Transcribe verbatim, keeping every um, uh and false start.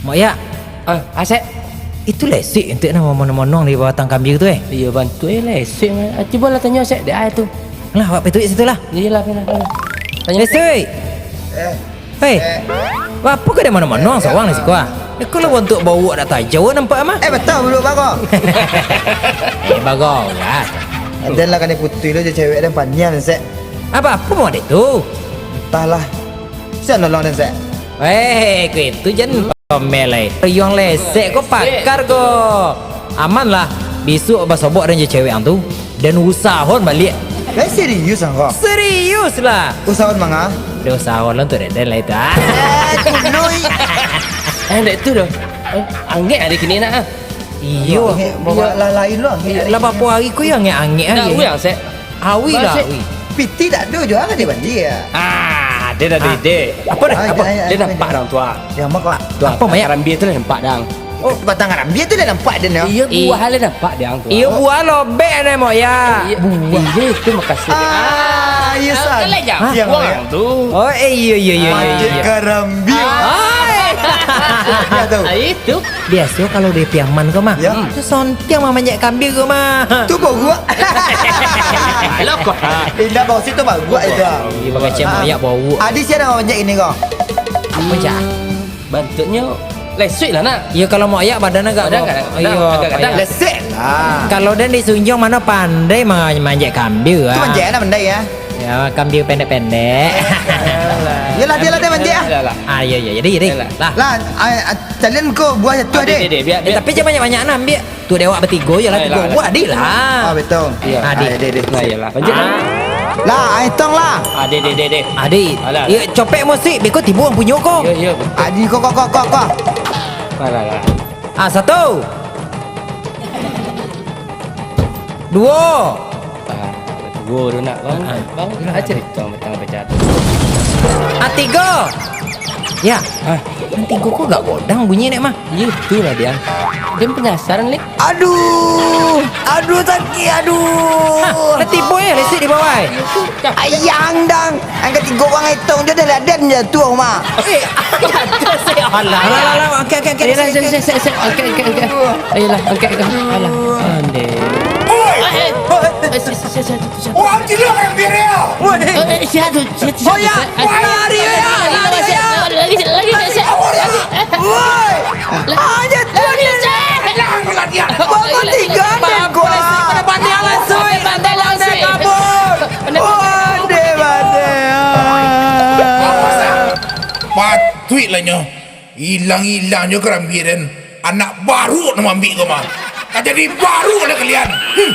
Mak Yak. Ah, Asek. Itu lesik entek nah mamonuang-monuang di batang kambia tu, eh. Iyo, bantuak, eh, lesik, man. Ah, cubolah tanyo Asek, dek ai tu. Lah, awak pituik situ lah. Iyolah, iyolah, iyolah. Tanyo. Lesik. Eh. Hei. Eh. Apo kau dek manuang-manuang sawang di siko, ah? Eh, kalau bantuak bauak dak tajau nampak mah. Eh, betul, bulu bago. Eh, bago lah. Aden lah kanai putuih lo jo cewek den panian, Sek. Apo, apo mau dek tu? Entahlah. Siap nolong den, Sek. Eh, kau itu jan pamer lai. Riang lesek ko pakar ko. Aman lah. Bisuak basobok den jo cewek ang tu. Den usahon baliak. Eh, serius ang ko? Serius lah. Usahon manga? Den usahon lah tu den, den lah itu. Ah. Eh, kunui. Eh, dek tu doh. Eh, angek ari kini nak ah. Iyo. Angek, bawa lah lain lo, angek. Iyo, ari lah kini. Bapo ari ko yo angek-angek. Dah, ari. Uyang, Sek. Awi lah, Sek. Awi. Piti dak ado juo, kan dia bandi ya? Ah, dia dah Ah. dede. Apa dah? Ah, Apa? Dia, dia, dia, dia nampak dia. Dang tu ah. Yang mak lah. Tu ah, Apa, Mak Yak? Karambia tu lah nampak dang. Oh, batang karambia tu lah nampak dia, no? Iyo, Ih. buah lah nampak dang tu. Iyo, Oh. buah lobek ni, Mak Yak. Iyo, buah. Iyo, itu makasih. Ah, iyo, Ah, san. Kan lah jangkuang Hah? tu. Oh, eh, iyo, iyo, iyo, iyo, Manjek iyo. karambia. Ah. Maksudnya tu. Ah, itu. Biaso kalau di Piaman ko mah, Ya. tu sontiang mah manjek kambia ko mah. Tu bauak. Lo ko. Indak bau situ bauak itu. Iyo, pakai cek Ah. Mak Yak bauak. Adi sia nak manjek ini ko? Apa, Cak? Bantuaknyo lesik lah, nak. Iyo, kalau Mak Yak badan agak Badan ko-, agak, iyo, agak apa gadang. ya? Lesik lah. Kalau den di Sunjuang mano pandai ma-, manjek kambia, Tu ah. manjek anak pandai ya. Ya, kambia pendek-pendek. Yalah, dia lah dia manjek ah. Yalah. Ah, iyo, iyo. Jadi, jadi. Yalah. Lah. Lah, ah, ah, calian ko buah jatuh Ah, deh. deh, deh, deh, biar, Eh, biar. tapi jan banyak-banyak nah ambiak. Tu dek awak batigo je lah, Ayolah, tigo ayolah. buah adi lah. Ah, betul. Iyo. Adi. Ah, deh, deh. Nah, iyolah. Lanjut lah. Lah, ah, hitong lah. Ah, deh, deh, deh, deh. Adi. Alah, Iyo, alah. copek musik, beko tibo ang punyo ko. Iyo, iyo, betul. Adi ko, ko, ko, ko, ko. Alah, alah. Ah, satu. Duo. Ah, duo tu nak, bang. Ah, ah. Bang, Yalah, aja adi. Bang, bang, bang. Ah, tigo. Ya. Ah. Nan tigo ko agak godang bunyi dek mah. Iyo, itulah dia. Dia penasaran, Lek. Aduh, aduh sakik, aduh. Hah, lah tibo ya lesik di bawah, eh? Ayang dang. Angka tigo urang etong je dah ladan je tu, Mak. Eh, alah, alah, alah, angkat, angkat, angkat, Ayolah, angkat, angkat. Angkat, angkat, angkat. Ayolah, angkat, angkat. Alah. Ande. Oi! Eh, eh. Eh, si, si, si, si, si, si. Urang gilo urang biria. Eh, eh, sihat tu, sihat tu, sihat tu. Oh, ya. Eh, eh. Lari, ya, lari, ya. Lagi, lagi, lagi, lagi. Woi! Hanya tu ni. Tenang, latihan. Bapak tiga ni, Bapak kau. Polisi pada pandai lah, Sui. Pandai lah, Sui. Kabur. Pandai, pandai. Pandai, pandai. Ah. Patuik lah nyo. Ilang-ilang nyo karambia den. Anak baru nak maambiak kau mah. Ka jadi baru lah kalian. Hmm.